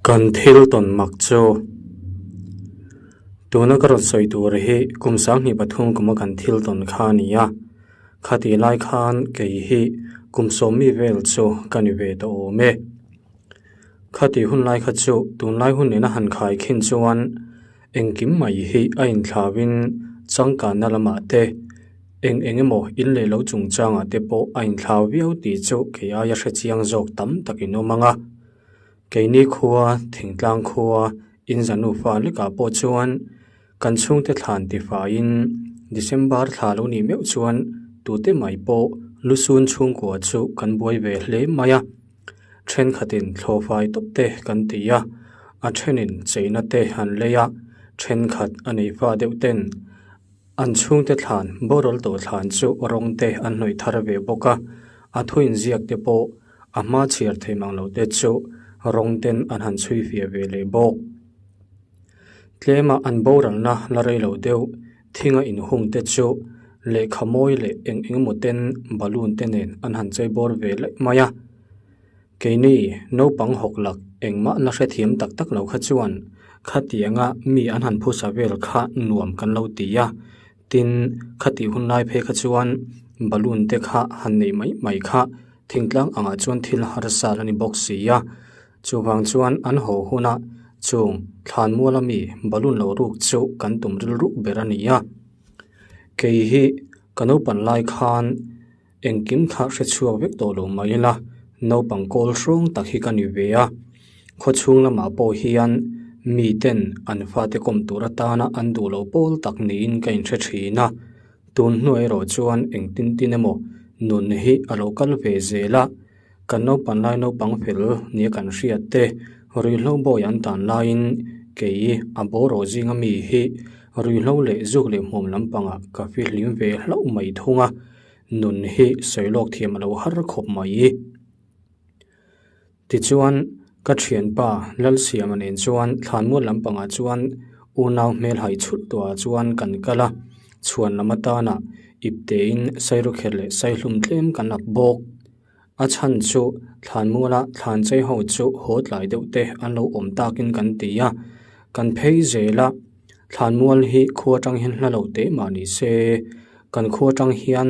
Kan thil tawn mak chu tuna ka rawn sawi tur hi kum 2003 kuma kan thil tawn kha a ni a, khati lai khan kei hi kum sawm mi vel chu ka ni ve tawh awm e. Khati hun lai kha chu tunlai hun nena han khai khin chuan engkim mai hi a inthlauhin changkanna lamah te eng eng emaw in leh lo chungchangah te pawh a inthlau viau tih chu kei aia hrechiang zawk tam takin awm ang a. Keini khua, thingtlang khua, inza nufa lekah pawh chuan kan chhungte thlan tifaiin December thla lo nih meuh chuan tute mai pawh lusun chhungkua chu kan buai ve hle mai a. Thenkhatin thlawhfai tawp te kan ti a, a thenin cheina te an lei a, thenkhat a nei fa deuh ten an chhungte thlan boral tawh thlan chu rawng te an hnawih thar ve bawk a, a thu inziak te pawh A hma chhiar thei mang lo te chu rawng ten an han chhui fiah ve leh bawk. Tlema an boralna la rei lo deuh thinga inhung te chu lehkha mawi leh eng eng emaw ten balloon te nen an han chei bawr ve laih mai a. Keini naupang hawk lak engmah la hrethiam tak tak lo kha chuan khatianga mi an han phusa vel kha nuam kan lo ti a. Tin, khati hun lai phei kha chuan balloon te kha han neih mai mai kha thingtlang angah chuan thil harsa la ni bawk si a. Chuvang chuan an haw huna chung thlanmuala mi balloon lo ruk chu kan tum rilru ber a ni a. Kei hi ka naupang lai khan engkim kha hre chhuak vek tawh lo mai ila, naupang kawl hrawng tak hi ka ni ve a. Khawchhung lamah pawh hian miten an fate kawm tur atana an duh loh pawl tak niin ka inhre thin a. Tun hnu erawh chuan engtin tin emaw nun hi a lo kal ve zel a, kan naupang lai naupang fel nia kan hriat te ruihhlo bawi an tan laiin kei a bawraw zinga mi hi ruihhlo leh zuk leh hmuam lampangah ka fihlim ve hlauh mai thung a, nun hi sawi lawk thiam a lo har khawp mai. Tichuan, ka thianpa Lalsiama nen chuan thlanmual lampangah chuan unau hmelhai chhulh tuah chuan kan kal a, chhuan lam atana iptein sairawkherh leh saihlum tlem kan ak bawk. A chhan chu thlanmuala thlanchei ho chu haw tlai deuh te an lo awm takin kan ti a, kan phei zel a, thlanmual hi khua atang hian hla lo teh mah ni se, kan khua atang hian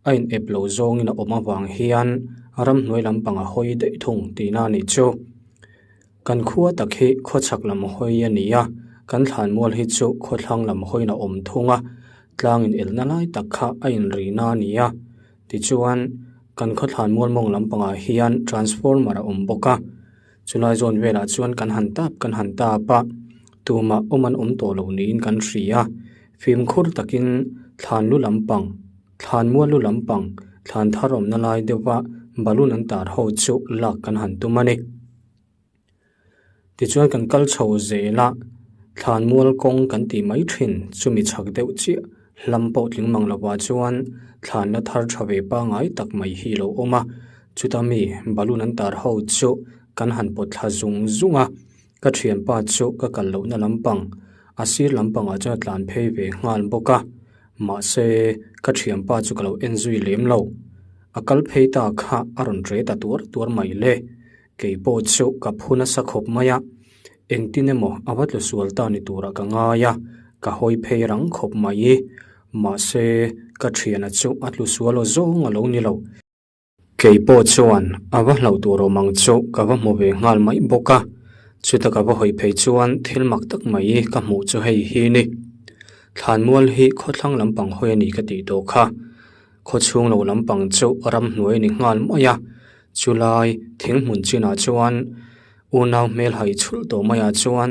a in ep lo zawngin a awm avang hian ramhnuai lampang a hawi daih thung tihna a nih chu. Kan khua tak hi khawchhak lam hawi a ni a, kan thlanmual hi chu khawthlang lam hawiin a awm thung a, tlang in elna lai tak kha a inrihna a ni a. Tichuan, kan khawthlanmual mawng lampangah hian transformer a awm bawk a, chulai zawn velah chuan kan han tap kan han tap a, tumah awm an awm tawh lo niin kan hria. Fimkhur takin thlan lu lampang, thlan mual lu lampang, thlan thar awmna lai deuha balloon an tar ho chu lak kan han tum a ni. Tichuan kan kal chho zel a, thlan mual kawng kan tih mai thin chumi chhak deuh chiah hlam pawh tling mang lovah chuan thlan la thar tha ve pangngai tak mai hi a lo awm a, chuta mi balloon an tar ho chu kan han pawt thla zung zung a. Ka thianpa chu ka kal lohna lampang, a sir lampangah chuan a tlan phei ve nghal bawk a, mahse ka thianpa chu ka lo en zui lem lo. A kal phei ta kha a rawn re ta tuar tuar mai le. Kei pawh chu ka phu nasa khawp mai a, engtin emaw a va tlu sual ta ni turah ka ngai a, ka hawi phei rang khawp mai. Mahse ka thiana chu a tlu sual aw zawng a lo ni lo. Kei pawh chuan a va hlauh tur awm ang chu ka va hmu ve nghal mai bawk a, chuta ka va hawi phei chuan thil mak tak mai ka hmuh chu hei hi ni. Thlanmual hi khawthlang lampang hawi a ni ka tih tawh kha. Khawchhung lo lampang chu ramhnuai a ni nghal mai a, chulai thinghmun chinah chuan unau hmel hai chhulh tawh maiah chuan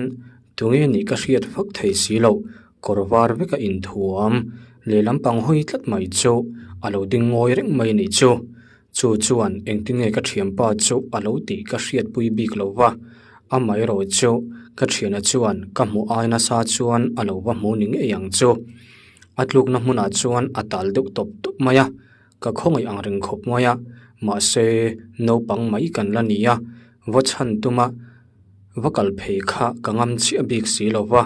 tunge nih ka hriat vak thei si loh. Kawr var veka inthuam lehlam pang hawi tlat mai chu a lo ding ngawi reng mai a nih chu. Chu chuan engtin nge ka thianpa chu a lo tih ka hriatpui bik lo va, amaherawh chu ka thiana chuan ka hmuh ai nasa chuan a lo va hmu ni ngei ang chu. A tlukna hmunah chuan a tal deuh tawp tawp mai a, ka khawngaih ang reng khawp mai a, mahse naupang mai kan la ni a, va chhan tuma Va kal phei kha ka ngam chiah bik si lo va,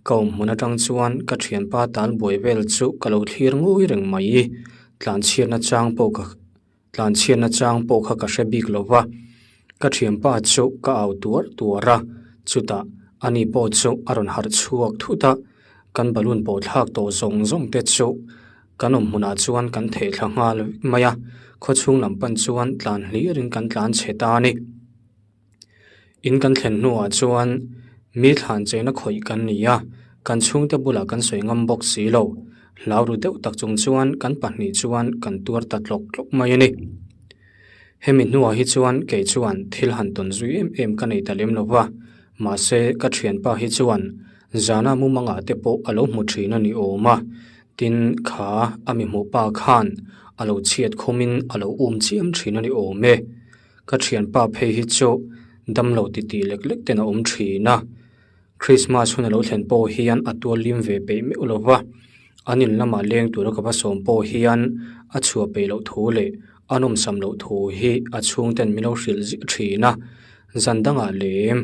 ka awm hmun atang chuan ka thianpa tal buai vel chu ka lo thlir ngawi reng mai. Tlanchhiatna chang pawh ka tlanchhiatna chang pawh kha ka hre bik lo va, ka thianpa chu ka au tuar tuar a. Chutah ani pawh chu a rawn harh chhuak thut a, kan balloon pawh thlak tawh zawng zawng te chu kan awm hmunah chuan kan theh thla nghal vek mai a, khawchhung lam pan chuan tlan hlirin kan tlan chhe ta a ni. In kan thlen hnuah chuan mi thlan chena khawih kan ni a, kan chhungte bulah kan sawi ngam bawk si lo. Hlau ru deuh tak chung chuan kan pahnih chuan kan tuar ta tlawk tlawk mai a ni. Hemi hnuah hi chuan kei chuan thil han tawn zui em em ka nei ta lem lo va, mahse ka thianpa hi chuan zana mumangah te pawh a lo hmu thin a ni awm a, tin kha a mi hmuh pa khan a lo chhiat khumin a lo um chiam thin a ni awm e. Ka thianpa phei hi chu damlo titih lek lek ten a awm thin a, Christmas hun a lo thlen pawh hian a tual lim ve peih meuh lo va, an in lamah leng tura ka va sawm pawh hian a chhuah peih loh thu leh a nawmsam loh thu hi a chhungten min lo hrilh ziah thin a, zan dangah lem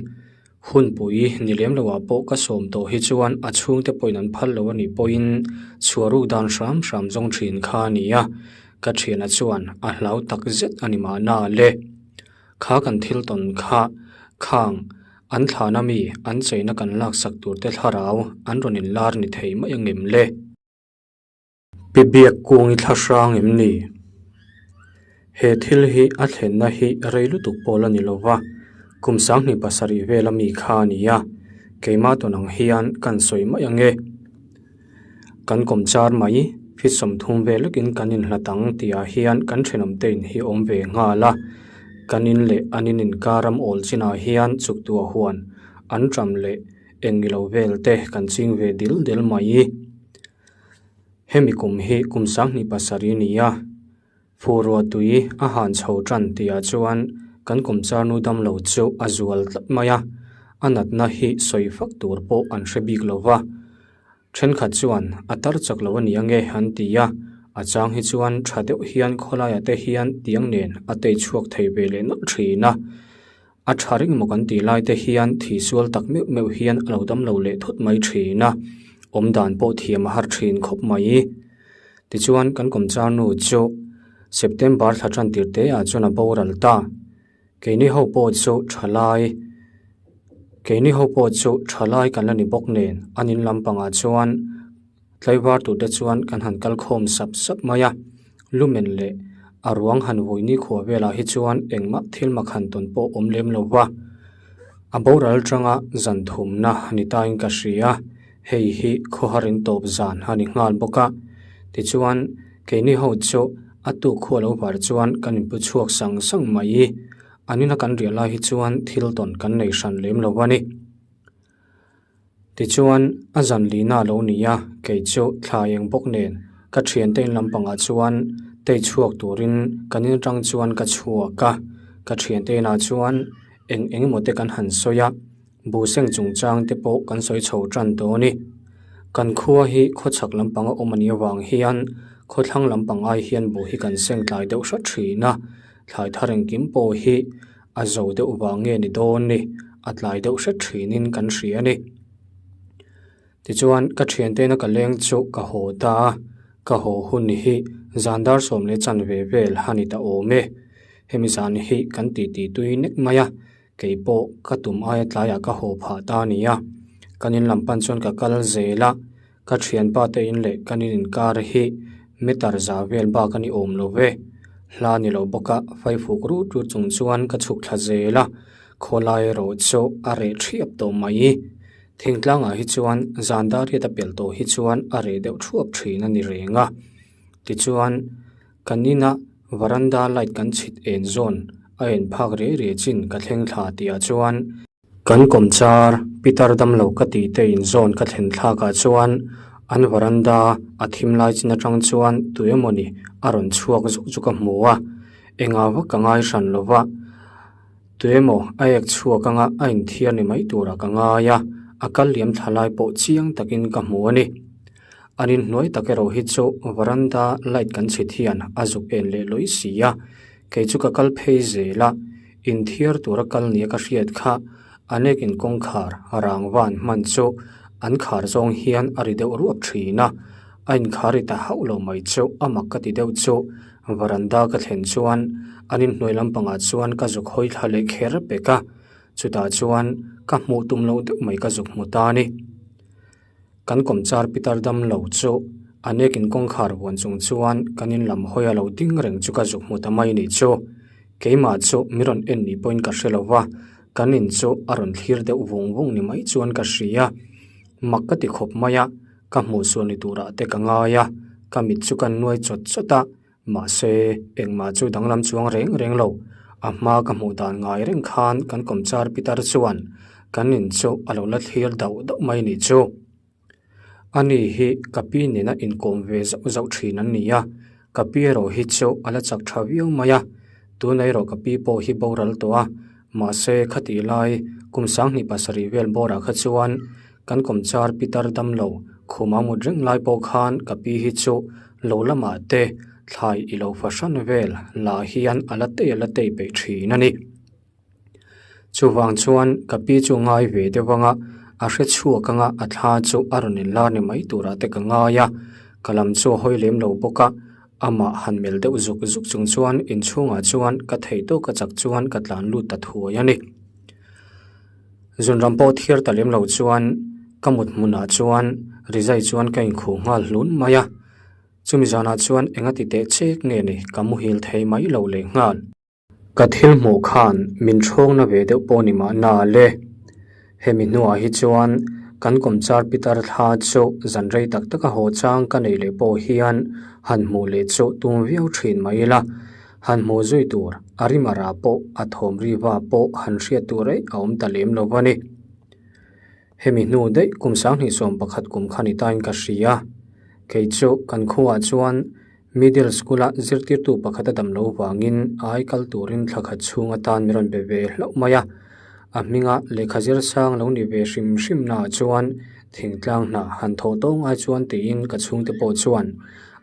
hunpui ni lem loah pawh ka sawm tawh hi chuan a chhungte pawhin an phal lo a nih pawhin chhuah ruk dan hram hram zawng thin kha a ni a, ka thiana chuan a hlau tak zet a ni mahna le. Kha kan thil tawn kha khang an thlana mi an cheina kan laksak tur te thlarau an rawn inlar ni thei mai angem le? Pi biak kung i thla hrang em ni? He thil hi a thlenna hi rei lutuk pawl a ni lo va, kum sanghnih pasarih vela mi kha a ni a, keimah tawn ang hian kan sawi mai ang e. Kan kawm char mai, fit 30 vel lekin kan inhlat ang tihah hian kan thenawmte in hi awm ve nghal a, kan in leh an in inkar ram awl chinah hian chuktuah huan an ṭam leh eng ilo vel te kan ching ve dil del mai. Hemi kum hi kum 27 a ni a, Phurua tui a han chho tan tihah chuan kan kumcharnu damlo chu a zual tlat mai a, a natna hi sawi fak tur pawh an hre bik lo va. Thenkhat chuan a tar chak lo a ni ange an ti a, a chang hi chuan tha deuh hian khawlaiah te hian tiang nen a tei chhuak thei ve leh nawlh thin a. A tha reng maw kan tih lai te hian thihsual tak meuh meuh hian a lo damlo leh thut mai thin a, awm dan pawh thiam a har thin khawp mai. Tichuan kan kawmchar nu chu September thla tan tir te ah chuan a boral ta. Keini ho pawh chu thalai keini ho pawh chu thalai kan la ni bawk nen an in lampangah chuan Tlaivar turte chuan kan han kal khawm sap sap mai a, lumen leh a ruang han vui nikhua velah hi chuan engmah thil mak han tawn pawh awm lem lo va. A boral tanga zan thumna a ni tain ka hria, hei hi khawharin tawp zan a ni nghal bawk a. Tichuan, keini ho chu a tuk khua lo var chuan kan inpu chhuak sang sang mai. An ina kan riah lai hi chuan thil tawn kan nei hran lem lo a ni. Tichuan, a zan lihna a lo ni a, kei chu thla eng bawk nen ka thiante in lampangah chuan tei chhuak turin kan in atang chuan ka chhuak a, ka thiante inah chuan eng eng emaw te kan han sawi a, buhseng chungchang te pawh kan sawi chho tan dawn a ni. Kan khua hi khawchhak lampanga awm a nih avang hian khawthlang lampang ai hian buh hi kan seng tlai deuh hrat thin a, thlai thar engkim pawh hi A zo deuh vang nge ni dawn ni, a tlai deuh hret thinin kan hria a ni. Tichuan, ka thiantena ka leng chu ka haw ta a, ka haw hun hi zan dar sawm leh chanve vel a ni ta awm e. Hemi zan hi kan titi tui nek mai a, kei pawh ka tum aia tlaiah ka haw phah ta a ni a. Kan in lam pan chuan ka kal zel a, ka thianpa te in leh kan in inkar hi meter za vel bak a ni awm lo ve. Hla ni lo bawk a, faifuk rut rut chung chuan ka chhuk thla zel a, khawlai erawh chu a reh thiap tawh mai. Thingtlangah hi chuan zan dar riat a pel tawh hi chuan a reh deuh thuap thin a ni reng a. Tichuan, kan ina varanda light kan chhit en zawn a en phak riai riai chin ka thleng thla tihah chuan, Kan kawmchar Peter damlo ka tih te inzawn ka thlen thlakah chuan an varanda a thim lai chin atang chuan tu emawni a rawn chhuak zuk chu ka hmu a, engah vak ka ngai hran lo va, tu emaw a ek chhuak anga a inthiar ni mai turah ka ngai a, a kal liam thla lai pawh chiang takin ka hmu a ni. An inhnuai tak erawh hi chu varanda light kan chhit hian a zuk en leh lawih si a, kei chu ka kal phei zel a, Inthiar tura kal nia ka hriat kha a nekin kawngkhar rangvan hman chu an khar zawng hian a ri deuh ruap thin a, a inkhar ri ta hauh lo mai chu a mak ka ti deuh chu varanda ka thlen chuan an inhnuai lampangah chuan ka zuk hawi thla leh kher pek a. Chutah chuan ka hmuh tum loh deuh mai ka zuk hmu ta a ni. Kan kawmchar pitar dam lo chu a nekin kawngkhar vuan chung chuan kan in lam hawi a lo ding reng chu ka zuk hmu ta mai ni chu. Keimah chu mi rawn en ni pawhin ka hre lo va, kan in chu a rawn thlir deuh vung vung ni mai chuan ka hria. Mak ka ti khawp mai a, ka hmuh sual ni turah te ka ngai a, ka mit chu ka nuai chawt chawt a, mahse engmah chu danglam chuang reng reng lo. A hma ka hmuh dan ngai reng khan kan kawmchar pitar chuan kan in chu a lo la thlir dauh dauh mai ni chu. Ani hi ka pi nena inkawm ve zauh zauh thin an ni a, ka pi erawh hi chu a la chak tha viau mai a, tunah erawh ka pi pawh hi boral tawh a, mahse khatih lai kum 27 vel bawrah kha chuan kan kawmchar pitar damlo khuma mut reng lai pawh khan ka pi hi chu lo lamah te thlai i lo fahran vel lah hian a la tei a la tei peih thin a ni. Chuvang chuan ka pi chu ngai ve deuh anga a hre chhuak anga a thla chu a rawn inlar ni mai turah te ka ngai a, ka lam chu a hawi lem lo bawk a, amah han melh deuh zuk zuk chung chuan inchhungah chuan ka theih tawk a chak chuan ka tlan lut ta thuai a ni. Zunram pawh thiar ta lem lo chuan ka mut hmunah chuan rizai chuan ka inkhuh nghal hlun mai a, chumi zanah chuan enga ti teh chek nge ni ka muhil thei mai lo leh nghal. Ka thil hmuh khan min ṭhawngna ve deuh pawh ni mahna le. Hemi hnuah hi chuan kan kawmchar pitar thla chu zan rei tak taka haw chang ka nei leh pawh hian han hmuh leh chu tum viau ṭhin mai ila. Han hmuh zui tur a rim a rah pawh a thawm ri va pawh han hriat tur eih a awm ta lem lo a ni. Hemi hnu daih kum 2011 kum kha ni tain ka hria. Kei chu kan khuaah chuan Middle School-a zirtirtu pakhat a dam loh vangin ai kal turin thla khat chhung atan min rawn be ve hlauh mai a. A hminga lehkha zir sang lo ni ve hrim hrim naah chuan thingtlang hna han thawh tawng ai chuan tiin ka chhungte pawh chuan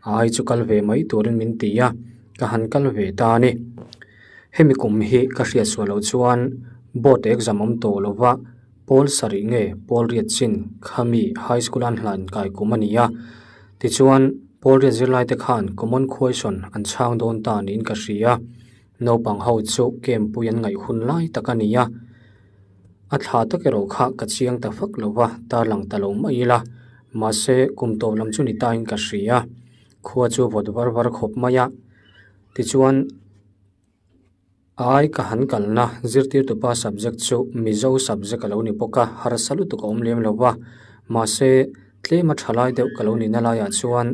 ai chu kal ve mai turin min ti a, ka han kal ve ta a ni. Hemi kum hi ka hriat suah loh chuan board exam awm tawh lova Pawl sarih nge Pawl riat chin khami High School an hlan kai kum a ni a. Tichuan, Pawl riat zirlaite khan Common Question an chhang dawn ta niin ka hria. Naupang ho chu camp pui an ngaih hun lai tak a ni a. A thla tak erawh kha ka chiang ta fak lo va, tarlang ta lo mai ila. Mahse, kum tawp lam chu ni tain ka hria. Khua chu vawt var var khawp mai a. Tichuan. Ai ka han kalna zirtirtupa subject chu Mizo subject a lo ni bawk a, harsa lutuk a awm lem lo va, mahse tlema tha lai deuh ka lo nihna laiah chuan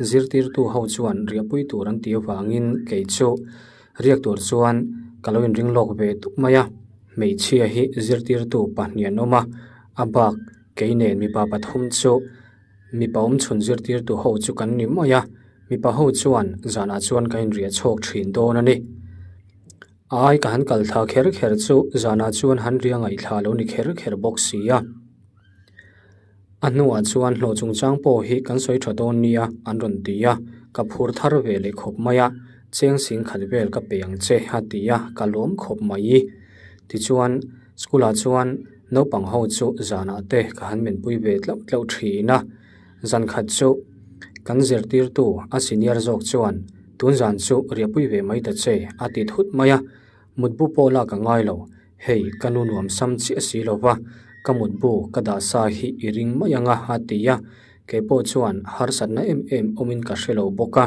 zirtirtu ho chuan riahpui tur an tih avangin kei chu riak tur chuan ka lo inring lawk ve tuk mai a, hmeichhia hi zirtirtu pahnih an awm a, a bak kei nen mipa pathum chu Mipa awm chhun zirtirtu ho chu kan ni mai a, mipa ho chuan zanah chuan ka inriah chhawk thin dawn a ni. Ai ka han kal thla kher kher chu zanah chuan han ria ngaihthla lo ni kher kher bawk si a. A hnuah chuan hlawh chungchang pawh hi kan sawi tha dawn nia an rawn ti a, ka phur thar ve leh khawp mai a, cheng sing khat vel ka pe ang che a ti a, ka lawm khawp mai. Tichuan School ah chuan naupang ho chu zanah te ka han menpui ve tlauh tlauh thin a, zan khat chu kan zirtirtu a senior zawk chuan tun zan chu riahpui ve mai ta che a ti thut mai a, mutbu pawh lak a ngai lo, hei ka nu nuam sam chiah si lo va, ka mutbu ka dah sa hi i ring mai ang a a ti a, kei pawh chuan harsatna em em awmin ka hre lo bawk a,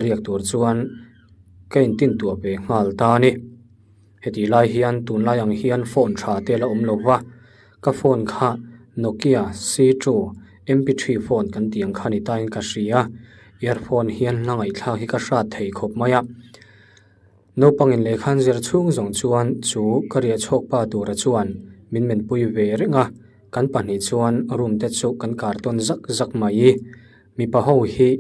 riak tur chuan ka intintuah ve nghal ta a ni. Hetih lai hian tunlai ang hian phone tha te la awm lo va, ka phone kha Nokia C two MP three phone kan tih ang kha ni tain ka hria, earphone hian hla ngaihthlak hi ka hrat thei khawp mai a. Naupangin lehkha an zir chhung zawng chuan chu ka riah chhawk pa tura chuan min menpui ve reng a, kan pahnih chuan room te chu kan kar tawn zak zak mai. Mipa ho hi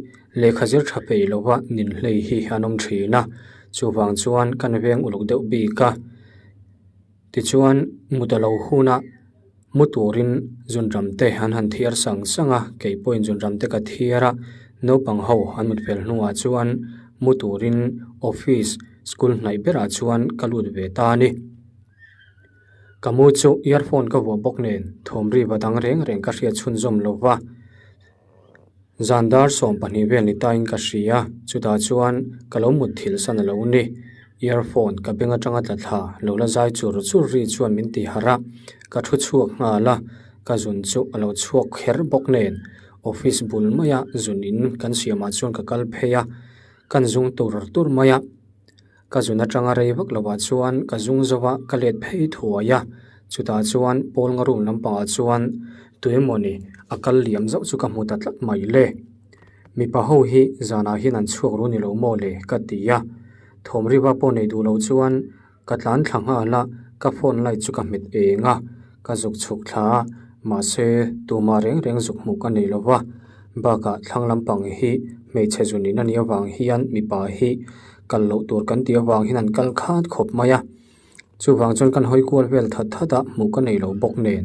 lehkha zir tha peih lova nin hlei hi an awm thin a, chuvang chuan kan veng uluk deuh bik a. Tichuan mut a lo hun a, mu turin zunram te an han thiar sang sang a, kei pawhin zunram te ka thiar a, naupang ho an mut fel hnuah chuan mu turin office school hnaih berah chuan ka lut ve ta a ni. Ka mu chu earphone ka vuah bawk nen thawm ri va dang reng reng ka hriat chhunzawm lova. Zan dar 12 vel ni tain ka hria, chutah chuan ka lo mut thil san a lo ni. Earphone ka beng atanga tla thla lo la zai chur chur ri chuan min ti harh a, ka thu chhuak nghal a, ka zun chu a lo chhuak kher bawk nen office bul maia zun in kan siamah chuan ka kal phei a, kan zung tur tur mai a. Ka zun atanga rei vak lovah chuan ka zung zo va, ka let phei thuai a, chutah chuan Pawnga room lampangah chuan tuemawni a kal liam zauh chu ka hmu ta tlat mai le. Mipa ho hi zanah hian an chhuak ru ni lo maw le ka ti a, thawm riva pawh nei duh lo chuan ka tlan thla nghal a, ka phone light chu ka hmet eng a, ka zuk chhuk thla a, mahse tumah reng reng zuk hmuh ka nei lo va, bakah thlang lampang hi hmeichhe zunin a nih avang hian mipa hi kal loh tur kan tih avang hian an kal khat khawp mai a. Chuvang chuan kan hawi kual vel that that a, hmuh ka nei lo bawk nen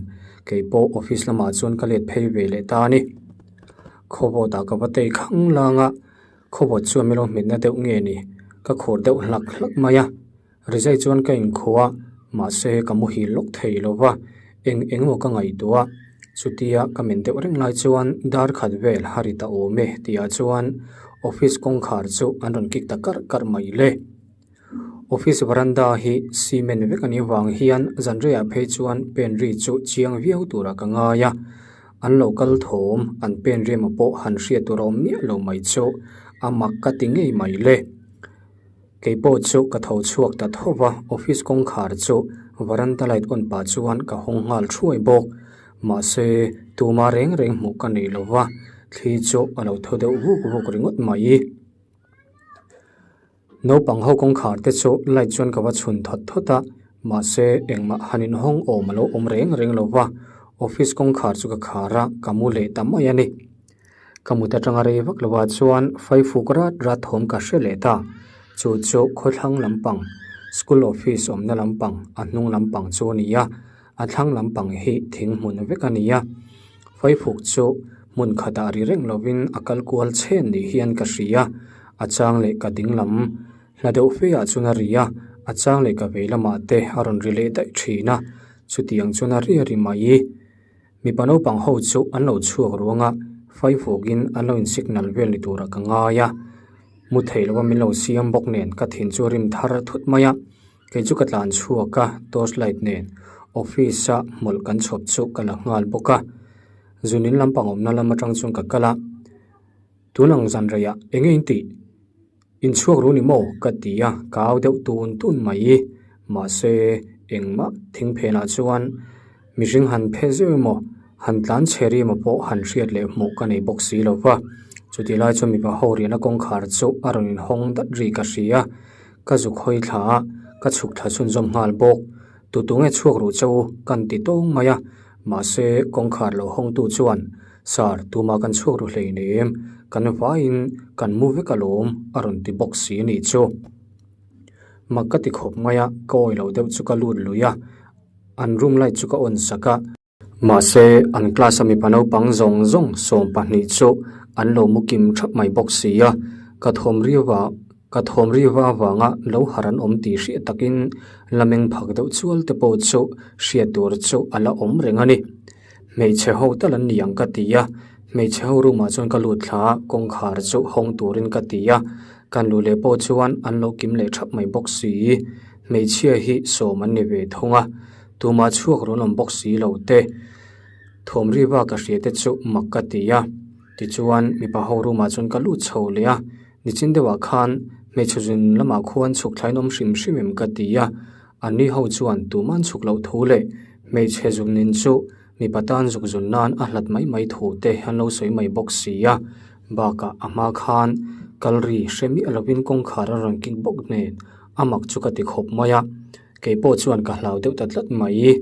kei pawh office lamah chuan ka let phei ve leh ta a ni. Khawvawt ah ka va tei khang lang a, khawvawt chuan min lo hmetna deuh nge ni, ka khur deuh hlak hlak mai a. Rizai chuan ka inkhuh a, mahse ka muhil lawk thei lo va, eng eng emaw ka ngaihtuah a, chutia ka men deuh reng lai chuan dar khat vel a ri ta awm e tihah chuan office kawngkhar chu an rawn kik ta karh karh mai le. Office veranda hi cement vek a nih avang hian zanreiah phei chuan pen ri chu chiang viau turah ka ngai a, an lo kal thawm an pen ri emaw pawh han hriat tur a awm miah lo mai chu a mak ka ti ngei mai le. Kei pawh chu ka tho chhuak ta tho va, office kawngkhar chu veranda light on pah chuan ka hawng nghal thuai bawk. Mahse, tumah reng reng hmuh ka nei lo va, thli chu a lo tho deuh vuk vuk ringawt mai. Naupang ho kawngkhar te chu light chuan ka va chhun thawt thawt a, mahse engmah han inhawng awm a lo awm reng reng lo va, office kawngkhar chu ka khar a, ka mu leh ta mai a ni. Ka mut atanga rei vak lovah chuan faifuk rat rat thawm ka hre leh ta, chu chu khawthlang lampang, school office awmna lampang, a hnung lampang chu a ni a, a thlang lampang hi thing hmun vek a ni a. Faifuk chu hmun khatah ri reng lovin a kal kual chhen ni hian ka hria, a chang leh ka ding lam hla deuh fe ah chuan a ri a, a chang leh ka vei lamah te a rawn ri leh daih thin a, chutiang chuan a ri a ri mai. Mipa naupang ho chu an lo chhuak ruang a, faifawkin an lo in signal vel ni turah ka ngai a, mu theih lova min lo siam bawk nen ka thin chu a rim thar thut mai a, kei chu ka tlan chhuak a, torch light nen office a hmawlh kan chhawp chu ka la nghal bawk a, zunin lampang awmna lam atang chuan ka kal a, tun ang zan reiah eng nge in tih? Inchhuak ru ni maw? ka ti a, ka au deuh tun tun mai. Mahse, engmah thing phenah chuan mihring han phe zeuh emaw, han tlan chhe ri emaw pawh han hriat leh hmuh ka nei bawk si lo va. Chutih lai chuan mipa ho riahna kawngkhar chu a rawn inhawng dat ri ka hria. Ka zuk hawi thla a, ka chhuk thla chhunzawm nghal bawk. Tutu nge chhuak ruh che u? Kan ti tawng mai a. Mahse, kawngkhar lo hawngtu chuan, Sir, tumah kan chhuak ru hleinem, kan vaiin kan mu vek alawm, a rawn ti bawk si a nih chu. Mak ka ti khawp mai a, ka awi lo deuh chu ka lut lui a, an room light chu ka on sak a. Mahse, an class a mipa naupang zawng zawng 12 chu an lo mu kim thap mai bawk si a, ka thawm riau a. Ka thawm riva avanga lo har an awm tih hriat takin la meng phak deuh chual te pawh chu hriat tur chu a la awm reng a ni. Hmeichhe ho tal an ni ang ka ti a, hmeichhe ho room ah chuan ka lut thla a, kawngkhar chu hawng turin ka ti a, kan luh leh pawh chuan an lo kim leh thap mai bawk si. Hmeichhia hi sawm an ni ve thung a, tumah chhuak rawn awm bawk si lo te. Thawm riva ka hria te chu mak ka ti a, tichuan mipa ho room ah chuan ka lut chho leh a. Nichin deuhah khan hmeichhe zun lamah khuan chhuk thlain awm hrim hrim em ka ti a, anni ho chuan tuman chhuk loh thu leh hmeichhe zunin chu mipa tan zuk zun nan a hlat mai mai thu te an lo sawi mai bawk si a, bakah a hma khan kal ri hre miah lovin kawngkhar a rawn kik bawk nen a mak chu ka ti khawp mai a, kei pawh chuan ka hlau deuh ta tlat mai.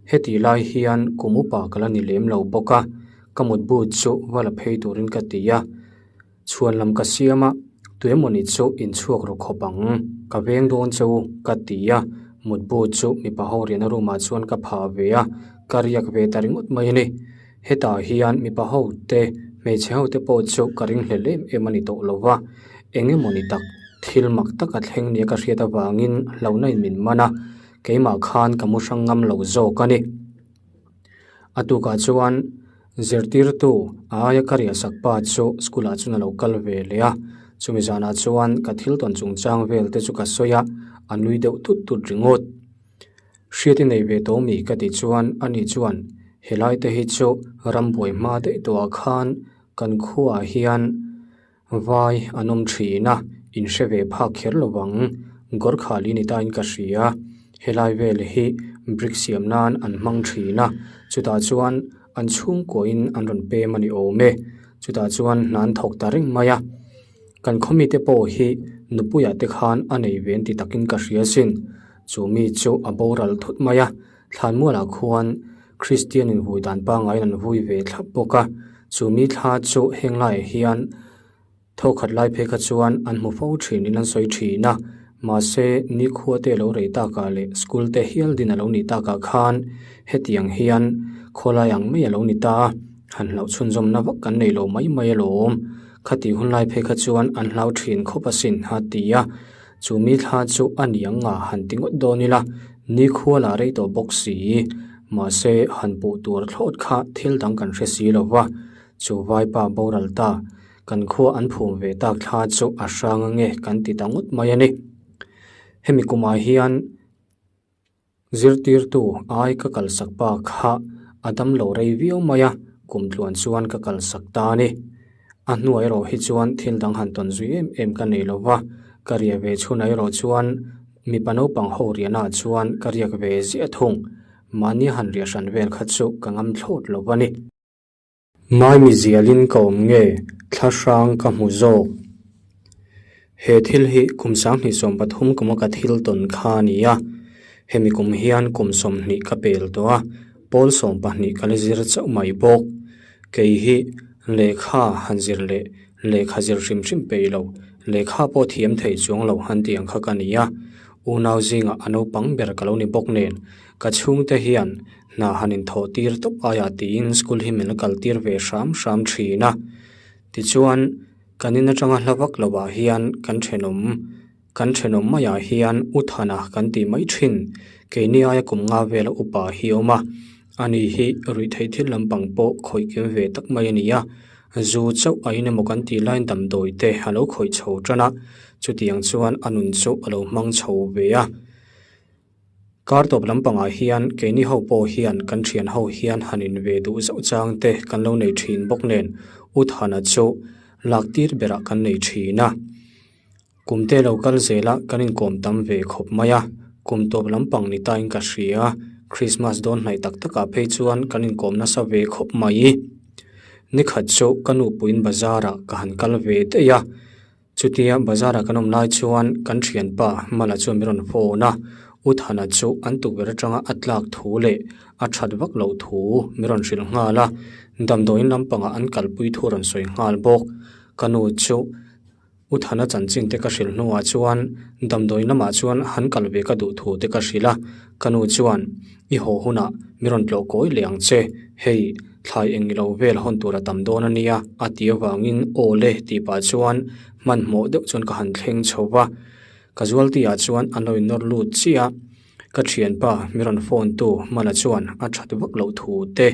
Heti lai hian kum upa ka la ni lem lo bawk a, ka mutbu chu va la phei turin ka ti a. Chhuan lam ka siam a, tuemawni chu inchhuak ru khawp ang, ka veng dawn che u, ka ti a, mutbu chu mipa ho riahna room ah chuan ka phah ve a, ka riak ve ta ringawt mai a ni. Hetah hian mipa ho te, hmeichhe ho te pawh chu ka ringhlel em em a ni tawh lo va, eng emawni tak thil mak taka thleng nia ka hriat avangin hlauhna in min man a, keimah khan ka mu hrang ngam lo zawk a ni. A tukah chuan zirtirtu a aia ka riahsak pa chu school ah chuan a lo kal ve leh a, chumi zanah chuan ka thil tawn chungchang vel te chu ka sawi a. a nui deuh tut tut ringawt. Hriat i nei ve tawh mi ka tih chuan ani chuan helai te hi chu rambuai hma daih tawhah khan kan khuaah hian vai an awm thin a, in hre ve phak kher lo vang. Gorkhali ni tain ka hria, helai vel hi brick siam nan an hmang thin a, chutah chuan an chhungkuahin an rawn pem a ni awm e, chutah chuan hna an thawk ta reng mai a. Kan khawmite pawh hi nupuiah te khan a nei ve an ti takin ka hria sin. Chu mi chu a boral thut mai a, Thlanmualah khuan Kristian in vui dan pangaiin an vui ve thlap bawk a. Chu mi thla chu heng laiah hian thawkhat lai phei kha chuan an hmu fo thin in an sawi thin a. Mahse, nikhua te lo rei takah leh school te hial din a lo nih takah khan hetiang hian khawlai ang mai a lo ni ta a, han hlauh chhunzawmna vak kan nei lo mai mai alawm. Khatih hun lai phei kha chuan an hlau thin khawp asin a ti a, chu mi thla chu a ni ang nga han ti ngawt dawn ila, nikhua lah rei tawh bawk si. Mahse, han puh tur thlawt kha thil dang kan hre si lo va, chu vaipa boral ta, kan khua an phum ve tak thla chu a hrang ange kan ti ta ngawt mai a ni. Hemi kumah hian. Zirtirtu ai ka kalsak pa kha a damlo rei viau mai a, kum tluan chuan ka kalsak ta a ni. A hnuai erawh hi chuan thil dang han tawn zui em em ka nei lo va, ka riah ve chhunah erawh chuan mipa naupang ho riahnaah chuan ka riak ve ziah thung. Mahni han riah hran vel kha chu ka ngam thlawt lo va ni. Maimi zialin ka awm nge thlahrang ka hmu zawk. He thil hi kum 2013 kuma ka thil tawn kha a ni a, hemi kum hian kum 20 ka pel tawh a, pawl 12 ka la zir chauh mai bawk. Kei hi lehkha han zir leh lehkha zir hrim hrim peih lo, lehkha pawh thiam thei chuang lo han tih ang kha ka ni a, unau zingah a naupang ber ka lo ni bawk nen, ka chhungte hian Hna han inthawh tir tawp aiah tiin school hi min la kal tir ve hram hram thin a. Tichuan, kan in atanga hla vak lovah hian kan thenawm kan thenawm maiah hian U Thana kan tih mai thin. Keini aia kum nga vela upa hi a awm a. Ani hi ruihtheih thil lampang pawh khawih kim ve tak mai a ni a. Zu chauh a in emaw kan tih laiin damdawi te a lo khawih chho tan a. Chutiang chuan a nun chu a lo hmang chho ve a. Kar tawp lampangah hian keini ho pawh hian kan thian ho hian han in ve duh zauh chang te kan lo nei thin bawk nen U Thana chu lak tir berah kan nei thin a. Kum te lo kal zela kan inkawm tam ve khawp mai a, kum tawp lampang ni tain ka hria, Christmas dawn hnaih tak takah phei chuan kan inkawm nasa ve khawp mai. Nikhat chu ka nupuiin bazar ah ka han kal ve daih a. Chutia bazar-a kan awm lai chuan kan thianpa Mala chuan min rawn phone a, U Thana chu an tukverh atanga a tlak thu leh a that vak loh thu min rawn hrilh nghal a, damdawiin lampangah an kalpui thu a rawn sawi nghal bawk. Ka nu chu U Thana chanchin te ka hrilh hnuah chuan damdawiin lamah chuan han kal ve ka duh thu te ka hrilh a, ka nu chuan I haw hunah mi rawn tlawh kawi leh ang che, hei thlai eng ilo vel hawn tur a tam dawn a nia a ti avangin aw le tih pah chuan hmanhmawh deuh chuan ka han thleng chho va. Ka zualti-ah chuan an lo innawr lut chiah a, ka thianpa mi rawn phone tu Mala chuan a that vak loh thu te,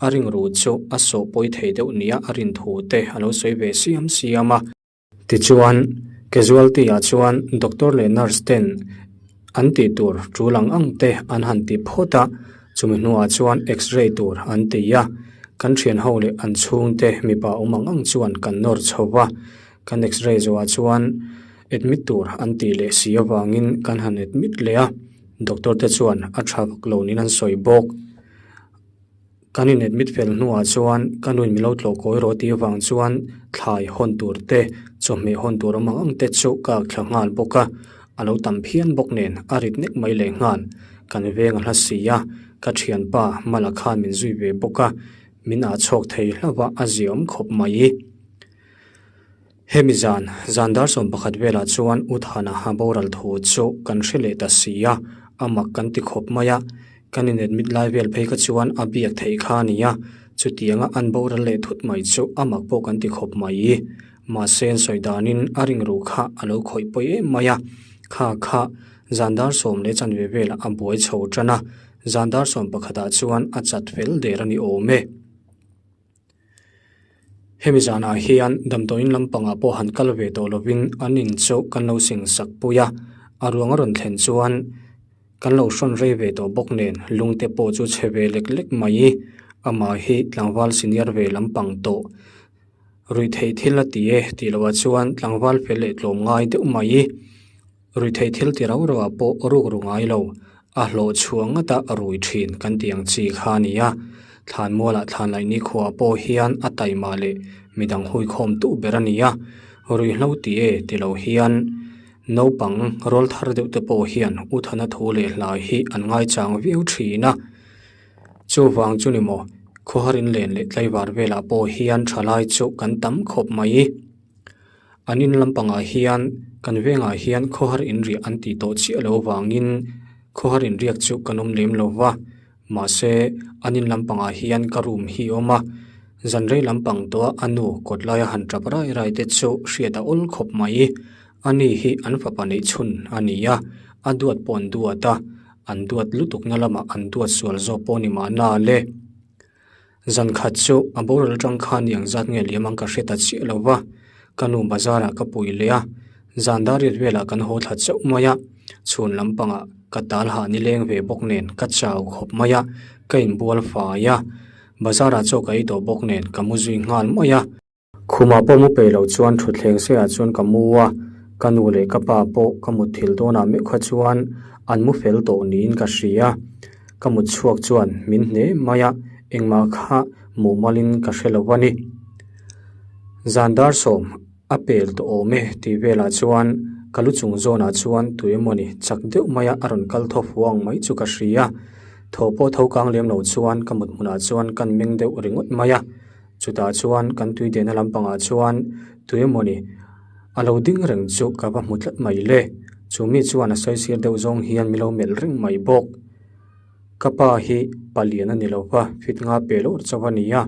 a ringru chu a sawh pawi thei deuh nia a rin thu te a lo sawi ve siam siam a. Tichuan, casualty-ah chuan doctor leh nurse ten an tih tur tul ang ang te an han ti phawt a, chumi hnuah chuan x-ray tur an ti a, kan thian ho leh an chhungte mipa awm ang ang chuan kan nawr chho va, kan x-ray zawhah chuan admit tur an tih leh si avangin kan han admit leh a, doctor te chuan a tha vak lo niin an sawi bawk. Kan in admit fel hnuah chuan ka nuin min lo tlawh kawi rawh tih avang chuan thlai hawn tur te, chawhmeh hawn tur awm ang ang te chu ka ak thla nghal bawk a, a lo tam phian bawk nen a rit nek mai leh nghal. Kan veng a hla si a, ka thianpa Mala khan min zui ve bawk a, min ah chhawk thei hlauh a, a ziaawm khawp mai. Hemi zan, zan dar 11 velah chuan U Thana a boral thu chu kan hre leh ta si a, a mak kan ti khawp mai a. Kan in admit lai vel phei kha chuan a biak theih kha a ni a, chutianga an boral leh thut mai chu a mak pawh kan ti khawp mai. Mahse an sawi danin a ringru kha a lo khawih pawi em mai a, kha kha zan dar sawm leh chanve velah a buai chho tan a, zan dar 11 ah chuan a chat fel der a ni awm e. Hemi zanah hian damdawiin lampangah pawh han kal ve tawh lovin an in chu kan lo sing sak pui a. A ruang a rawn thlen chuan kan lo hrawn rei ve tawh bawk nen lungte pawh chu chhe ve lek lek mai. Amah hi tlangval senior ve lampang tawh ruihtheih thil a ti e tih loh ah chuan tlangval fel leh tlawm ngai deuh mai. Ruihtheih thil ti rau rauah pawh ruk ru ngai lo, a hlawh chhuah ngata rui thin kan tih ang chi kha a ni a. Thlanmualah thlanlaih nikhuaah pawh hian a taima leh midang huikhawm tuh ber a ni a. Ruihhlo ti e ti lo hian naupang rawl thar deuh te pawh hian u Thana thu leh hla hi an ngaichang viau thin a. Chuvang chu ni maw, khawharin len leh tlaivar velah pawh hian thalai chu kan tam khawp mai. An in lampangah hian kan vengah hian khawhar inriah an tih tawh chiah loh avangin khawhar inriak chu kan awm lem lo va, mahse an in lampangah hian ka room hi a awm a, zan rei lampang tawha a nu kawt laia han tap rai rai te chu hriat a awl khawp mai. Ani hi an fapa neih chhun a ni a, a duat pawh an duat a, an duat lutukna lamah an duat sual zawk pawh ni mahna le. Zan khat chu a boral atang khan i ang zat nge liam ang ka hre ta chiah lo va, ka nu bazar ah ka pui leh a, zan dar riat velah kan haw thla chauh mai a, chhun lampangah ka tal hah ni leng ve bawk nen ka chau khawp mai a, ka inbual fai a, bazar ah chaw ka ei tawh bawk nen ka mu zui nghal mai a. Khumah pawh mu peih loh chuan thutthleng seiah chuan ka mu a, ka nu leh ka pa pawh ka mut thil dawnah meuh kha chuan an mu fel tawh niin ka hria. Ka mut chhuak chuan min hne mai a, engmah kha muh malin ka hre lo a ni. Zan dar sawm a pel tawh awm e tih velah chuan ka lu chung zawnah chuan tui emawni chak deuh maia a rawn kal thaw fu ang mai chu ka hria. Thaw pawh tho kang lem lo chuan ka mut hmunah chuan kan meng deuh ringawt mai a. Chutah chuan kan tui dehna lampangah chuan tui emawni a lo ding reng chu ka va hmu tlat mai le. Chu mi chuan a sawi sir deuh zawng hian mi lo melh reng mai bawk. Ka pa hi palian a ni lo va, fit nga pe lawr chauh a ni a.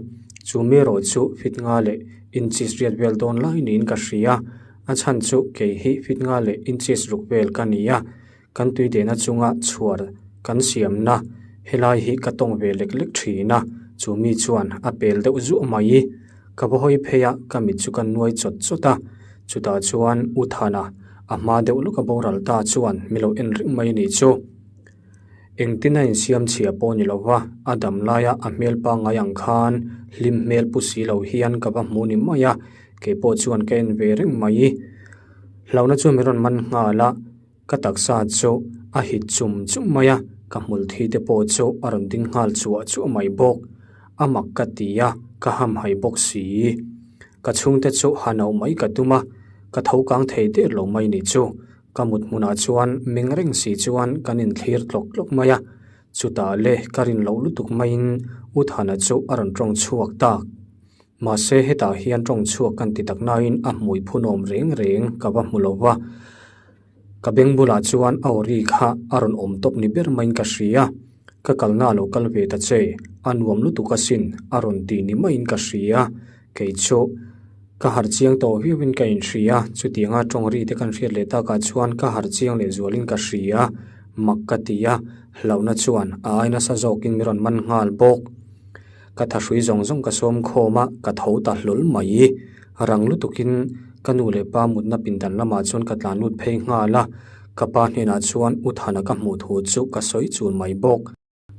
Chu mi erawh chu fit nga leh inches riat vel dawn lai niin ka hria. A chhan chu kei hi fit nga leh inches ruk vel ka ni a. Kan tui dehna chunga chhuar kan siamna helai hi ka tawng ve lek lek thin a, chu mi chuan a pel deuh zuah mai. Ka va hawi phei a, ka mit chu ka nuai chawt chawt a, chutah chuan U Thana a hma deuh lawka boral ta chuan mi lo en reng mai a nih chu. Engtin a insiam chhia pawh ni lova, a dam laia a hmel pangngai ang khan hlim hmel pu si lo hian ka va hmu ni mai a, keipawh chuan ka en ve reng mai. Hlauhna chuan min rawn man nghal a. Ka taksa chu a hit chum chum mai a, ka hmul thi te pawh chu a rawn ding nghal chuah chuah mai bawk. A mak ka ti a, ka hamhaih bawk si. Ka chhungte chu ha no mai ka tum a, ka tho kang thei der lo mai ni chu. Ka mut hmunah chuan meng reng si chuan kan inthlir tlawk tlawk mai a. Chutah le ka rin loh lutuk maiin U Thana chu a rawn tawng chhuak tak. Mahse hetah hian tawng chhuak kan ti tak nain a hmui phunawm reng reng ka va hmu lo va. Ka beng bulah chuan a aw ri kha a rawn awm tawp ni ber maiin ka hria. Ka kalna a lo kal ve ta che, a nuam lutuk asin a rawn ti ni maiin ka hria. Kei chu ka harh chiang tawh viauin ka inhria, chutianga tawng ri te kan hriat leh takah chuan ka harh chiang leh zualin ka hria. Mak ka ti a, hlauhna chuan a ai nasa zawkin min rawn man nghal bawk. Ka thahrui zawng zawng ka sawm khawm a, ka tho ta hlawl mai. Rang lutukin ka nu leh pa mutna pindan lamah chuan ka tlan lut phei nghal a, ka pa hnenah chuan U Thana ka hmuh thu chu ka sawi chul mai bawk.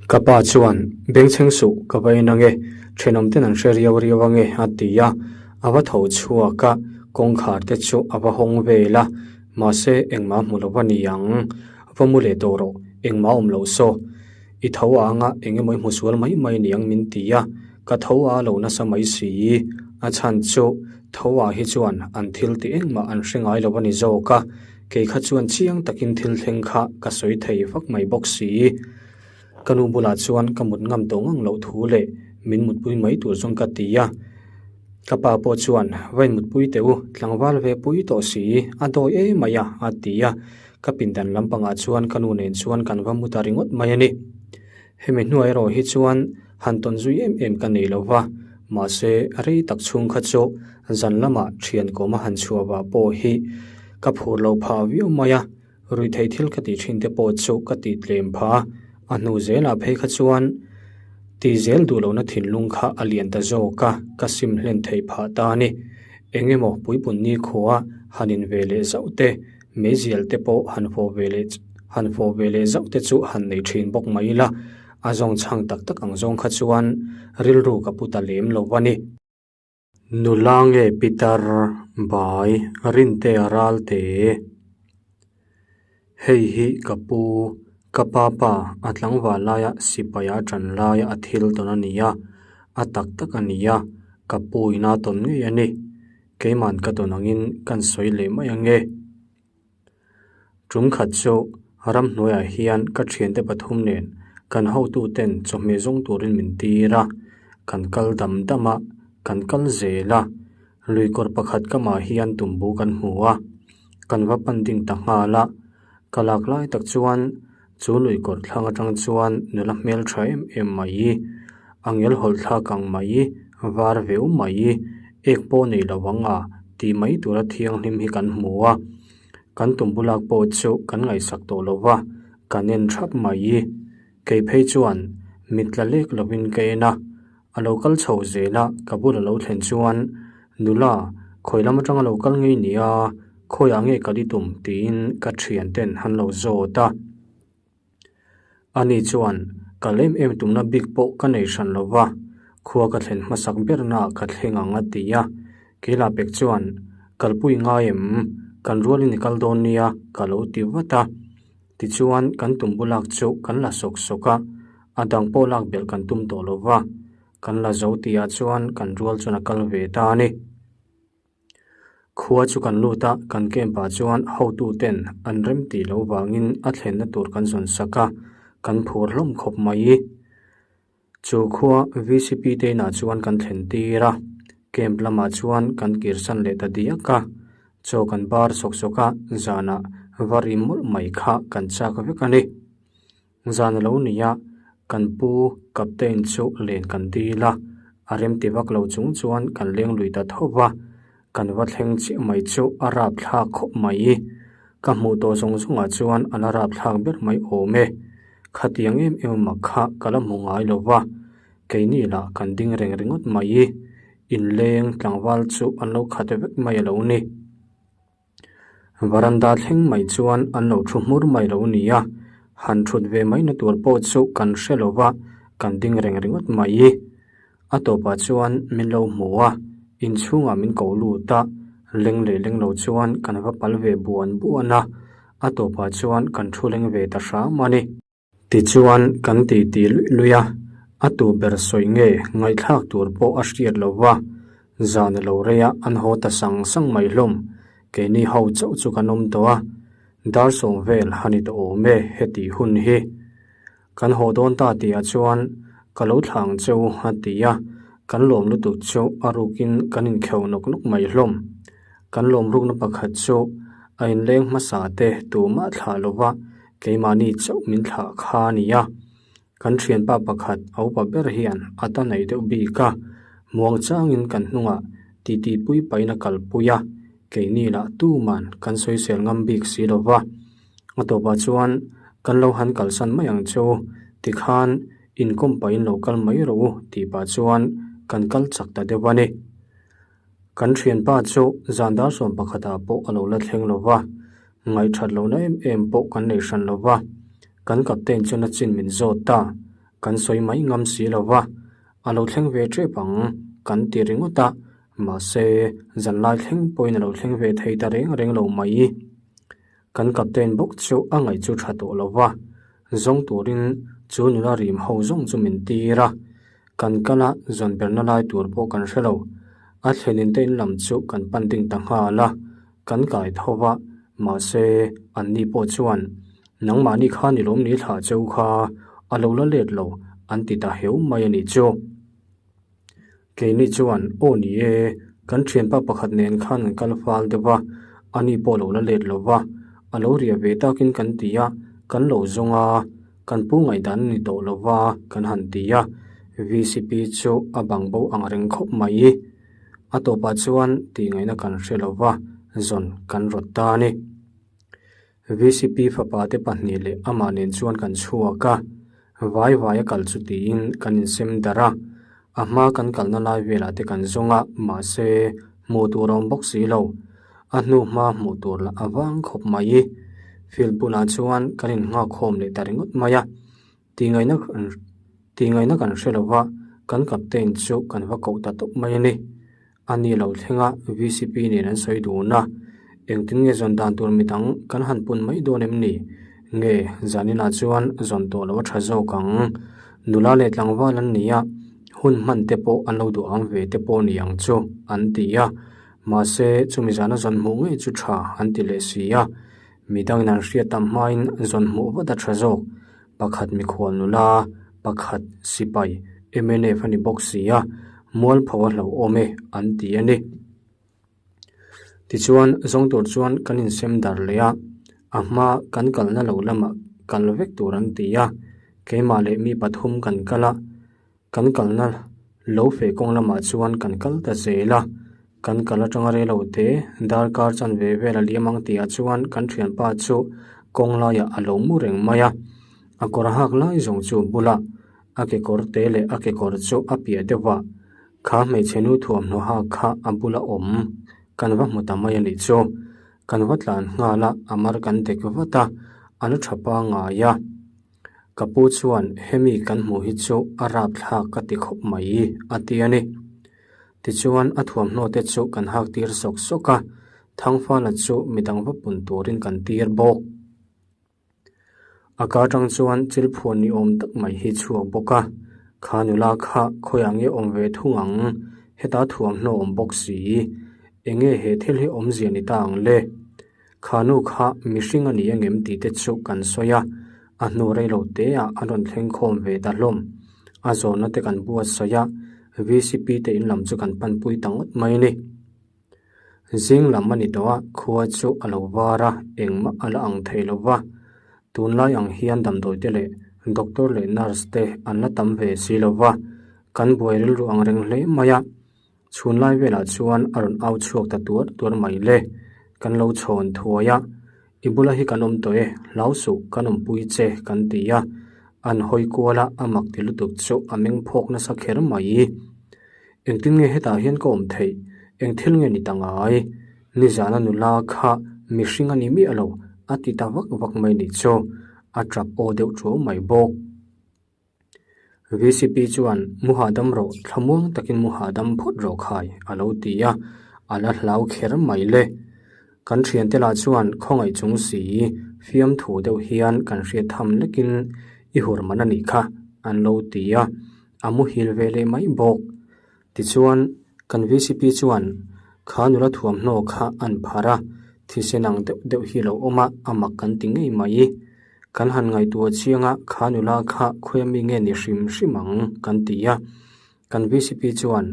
Ka pa chuan, Bengchheng suh, ka va en ange, thenawm ten an hre riau riau ange a ti a, a va tho chhuak a, kawngkhar te chu a va hawng vel a, mahse engmah hmu lo va ni ang, va mu leh tawh rawh, engmah awm loh saw. I tho a anga eng emaw i hmu sual mai mai niang min ti a, ka tho a lo nasa mai si. A chhan chu tho ah hi chuan an thil ti engmah an hre ngai lo a ni zawk a, kei kha chuan chiang takin thil thleng kha ka sawi thei vak mai bawk si. Ka nu bulah chuan ka mut ngam tawh ngang loh thu leh min mutpui mai tur chuan ka ti a, ka pa pawh chuan va inmutpui teh u, tlangval ve pui tawh si, a dawi emai a, a ti a. Ka pindan lampangah chuan ka nu nen chuan kan va mu ta ringawt mai a ni. Hemi hnuai erawh hi chuan han tawn zui em em ka nei lo va, mahse rei tak chhung kha chu zan lamah thian kawma han chhuah vah pawh hi ka phur lo phah viau mai a, ruihtheih thil ka tih thin te pawh chu ka tih tlem phah a, a hnu zelah phei kha chuan tih zel duh lohna thinlung kha a lian ta zawk a, ka sim hlen theih phah ta a ni. Eng emaw puipun nikhua han in ve leh zauh te. Meizial te pawh han fawh ve leh han fawh ve leh zauh te chu han nei thin bawk mai ila, a zawng chhang tak tak ang zawng kha chuan rilru ka pu ta lem lo a ni. Nula nge Pitar Bai Rintea Ralte? Hei hi ka pu, ka pa pa a tlangval laia sipai a tan laia a thil tawn a ni a, a tak tak a ni a, ka pu ina tawn ngei a ni. Keiman ka tawn angin kan sawi leh mai ange. Tum khat chu ramhnuaiah hian ka thiante pathum nen kan hotuten chawhmeh zawng turin min tir a, kan kal dam dam a, kan kal zel a. Lui kawr pakhat kamah hian tumbu kan hmu a, kan va pan ding ta nghal a. Ka lak lai tak chuan chu lui kawr thlang atang chuan nula hmel tha em em mai, a ngel hawlh thlak ang mai, var veu mai, ek pawh nei lo ang a tih mai tura thianghlim hi kan hmu a. Kan tumbu lak pawh chu kan ngaihsak tawh lo va, kan en thap mai. Kei phei chuan mit tla lek lovin ka en a, a lo kal chho zel a, ka bul a lo thlen chuan, Nula, khawi lam atanga lo kal ngei nia, khawiah nge kal i tum? tiin ka thian ten han lo zawt a. Ani chuan, Kal em em tumna bik pawh ka nei hran lo va, khua ka thlen hmasak bernaah ka thleng ang a ti a. Keila pek chuan, Kalpui ngai em? Kan rualin i kal dawn nia, ka lo ti vat a. Tichuan, kan tum bulak chu kan la sawk sawk a, a dang pawh lak belh kan tum tawh lo va, kan la zo tihah chuan kan rual chuan a kal ve ta a ni. Khua chu kan lut a, kan camp ah chuan hotuten an rem tih loh vangin a thlenna tur kan zawn sak a, kan phur hlawm khawp mai. Chu khua VCP te inah chuan kan thlen tir a, camp lamah chuan kan kirsan leh ta diak a, chaw kan bar sawk sawk a, zanah va ri mawlh mai kha kan chak vek a ni. Zan a lo ni a, kan pu captain chu len kan dil a, a remti vak lo chung chuan kan leng lui ta tho va, kan va thleng chiah mai chu a rap thlak khawp mai. Ka hmuh tawh zawng zawngah chuan a la rap thlak ber mai awm e. Khatiang em em mak kha ka la hmu ngai lo va, keini lah kan ding reng ringawt mai. Inleng tlangval chu an lo khat vek mai a lo ni. Varanda thleng mai chuan an lo thu hmur mai lo ni a, han thut ve mai na tur pawh chu kan hre lo va, kan ding reng ringawt mai. A tawpah chuan min lo hmu a, inchhungah min ko lut a, leng leh leng lo chuan kan va pal ve buan buan a, a tawpah chuan kan thu leng ve ta hram a ni. Tichuan kan titi luih luih a, a tu ber sawi nge ngaihthlak tur pawh a hriat lo va, zan a lo rei a an haw ta sang sang mai hlawm, keini ho chauh chu kan awm tawh a, dar sawm vel a ni tawh awm e heti hun hi. Kan haw dawn ta tihah chuan ka lo thlah ang che u a ti a, kan lawm lutuk chu a rukin kan inkheuh nawk nawk mai hlawm. Kan lawm rukna pakhat chu a inleng hmasa te tumah thlah lova keimahni chauh min thlah kha a ni a. Kan thianpa pakhat a upa ber hian a ta nei deuh bik a, muang changin kan hnungah titi pui pahin a kalpui a, keini lah tuman kan sawisel ngam bik si lova. A tawpah chuan kan lo han kalsan mai ang che u, tikhan inkawm pahin lo kal mai rawh u tih pah chuan kan kal chak ta deuh a ni. Kan thianpa chu zan dar sawm pakhatah pawh a lo la thleng lo va, ngaihthat lohna em em pawh kan nei hran lo va, kan captain chuan a chin min zawt ta, kan sawi mai ngam si lo va, a lo thleng ve tep ang kan ti ringawt a, mahse zanlai thleng pawhin a lo thleng ve thei ta reng reng lo mai. Kan captain bawk chu a ngaih chu tha tawh lo va, zawng turin chu nula rim ho zawng chu min tir a, kan kal a zawn berna lai tur pawh kan hre lo. A thlenin te in lam chu kan pan ding ta nghal a, kan kai tho va, mahse anni pawh chuan nangmahni kha ni lawm ni thlah cheu kha a lo la let lo an ti ta heu mai a nih chu. Keini chuan, Aw ni e, kan thianpa pakhat nen khan an kal fal deuh a, ani pawh lo la let lo va, a lo riah ve takin kan ti a, kan lo zawng a, kan pu ngaihdan a ni tawh lo va, kan han ti a, VCP chu a bang bo ang reng khawp mai. A tawpah chuan tih ngaihna kan hre lo va, zawn kan rawt ta a ni. VCP fapa te pahnih leh amah nen chuan kan chhuak a, vai vai a kal chu tiin kan insem darh a, a hma kan kalna lai velah te kan zawng a, mahse hmuh tur a awm bawk si lo. A hnu hma hmuh tur lah a vang khawp mai. Field bulah chuan kan innghakkhawm leh ta ringawt mai a. Tihngaihna tihngaihna kan hre lo va, kan captain chu kan va koh ta tawp mai a ni. A ni lo thlenga VCP nen an sawi dun a, engtin nge zawn dan tur midang kan han pun mai dawn em ni? Nge zaninah chuan zawn tawh lo a tha zawk ang. Nula leh tlangval an ni a, hun hman te pawh an lo duh ang ve te pawh ni ang chu an ti a. Mahse chumi zana zawn hmuh ngei chu tha an ti leh si a, midangin an hriat tam hmain zawn hmuh vat a tha zawk. Pakhat mikhual nula, pakhat sipai mnf a ni bawk si a, mualpho a hlauhawm e an ti a ni. Tichuan zawng tur chuan kan insem dar leh a, a hma kan kalna lo lamah kal vek tur an ti a, keimah leh mi pathum kan kal a, Kan kalna lo feh kawng lamah chuan kan kal ta zel a, kan kal atanga rei lo te darkar chanve vel a liam ang tihah chuan kan thianpa chu kawng laiah a lo mu reng mai a, a kawr hak lai zawng chu bulah a kekawr te leh a kekawr chu a piah deuh a, kha hmeichhe nu thuamhnaw hak kha a bula awm kan va hmu ta mai a nih chu. Kan va tlan nghal a, a mar kan dek vat a, a la tha pangngai a. Ka pu chuan hemi kan hmuh hi chu a rapthlak ka ti khawp mai a ti a ni. Tichuan a thuamhnaw te chu kan hak tir sawk sawk a, Thangfala chu midang va pun turin kan tir bawk. A ka atang chuan chil phuan ni awm tak mai hi chhuak bawk a, kha nula kha khawiah nge awm ve thung ang, heta thuamhnaw awm bawk si, enge he thil hi awmzia ni ta ang le? Kha nu kha mihring a ni angem tih te chu kan sawi a, a hnu rei lo te ah a rawn thleng khawm ve ta hlawm. A zawnna te kan buatsaih a, VCP te in lam chu kan panpui ta ngawt mai a ni. Zing lam a ni tawh a, khua chu a lo var a, engmah a la ang thei lo va. Tunlai ang hian damdawi te leh doctor leh nurse te an la tam ve si lo va, kan buai rilru ang reng hle mai a. Chhun lai velah chuan a rawn au chhuak ta tuar tuar mai le. Kan lo chhawn thuai a, I bula hi kan awm tawh e, hlau suh, kan awmpui che kan ti a. An hawi kual a, a mak ti lutuk chu a meng phawk nasa kher mai. Engtin nge hetah hian ka awm theih? Eng thil nge ni ta ngai? Nizana nula kha mihring a ni miah lo, a ti ta vak vak mai nih chu. A tap aw deuh thuau mai bawk. VCP chuan mu hahdam rawh, thlamuang takin mu hahdam phawt rawh khai a lo ti a, a la hlau kher mai le. Kan thiante lah chuan khawngaih chung si fiamthu deuh hian kan hriat tham lekin i hur man a nih kha an lo ti a, a muhil ve leh mai bawk. Tichuan, kan VCP chuan kha nula thuamhnaw kha an phar a, thisen ang deuh deuh hi lo awm a, a mak kan ti ngei mai. Kan han ngaihtuah chiang a, kha nula kha khawi ami nge ni hrim hrim ang kan ti a. Kan VCP chuan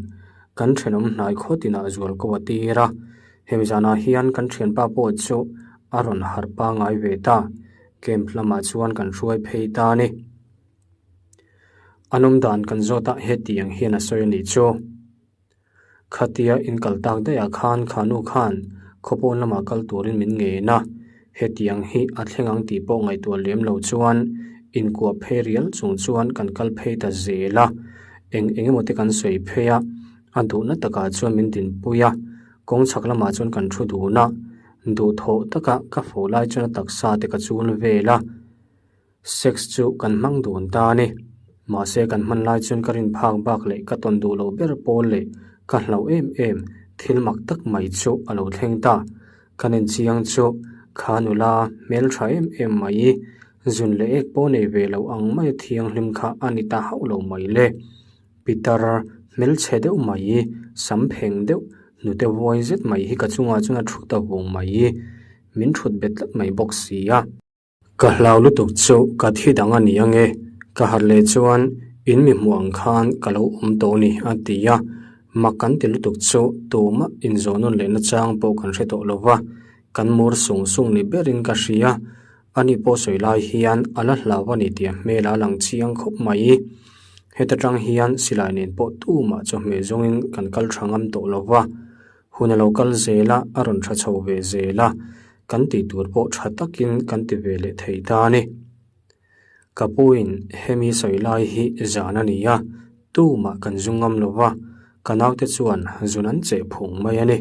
kan thenawm hnai khaw tinah zual ko a tir a, hemi zanah hian kan thianpa pawh chu a rawn harh pangngai ve ta, camp lamah chuan kan hruai phei ta a ni. An awm dan kan zawt a hetiang hian a sawi a nih chu. Khatia in kal tak daih ah khan khanu khan khawpawn lamah kal turin min ngen a, hetiang hi a thleng ang tih pawh ngaihtuah lem lo chuan inkuah phei rial chung chuan kan kal phei ta zel a, eng eng emaw te kan sawi phei a, a duhna takah chuan min dinpui a, kawng chhak lamah chuan kan thu dun a, duhthawh taka ka fawh lai chuan a taksa te ka chul vel a. Sex chu kan hmang dun ta a ni. Mahse kan hman lai chuan ka rin phak bak leh ka tawn duh loh ber pawl leh ka hlauh em em thil mak tak mai chu a lo thleng ta. Ka nen chiang chu kha nula hmeltha em em mai zun leh ek pawh nei ve lo ang maia thianghlim kha a ni ta hauh lo mai le. Pitar hmelchhe deuh mai, sam pheng deuh, hnute vuai zet mai hi ka chungah chuan a thu ta vung mai, min thut bet tlat mai bawk si a. Ka hlau lutuk chu ka thi dang a ni ange, ka harh leh chuan in mi hmuh ang khan ka lo awm tawh ni a ti a, mak kan ti lutuk chu tumah inzawhnawn leh nachang pawh kan hre tawh lo va, kan mur sung sung ni berin ka hria, ani pawh sawi lai hian a la hlau a ni tih a hmel a lang chiang khawp mai. Heta tang hian silai nen pawh tumah chawhmeh zawngin kan kal tha ngam tawh lo va, Hun a lo kal zel a, a rawn tha chho ve zel a, kan tih tur pawh tha takin kan ti ve leh thei ta a ni. Ka puin hemi sawi lai hi zan a ni a, tumah kan zu ngam lo va, ka naute chuan zun an cheh phung mai a ni.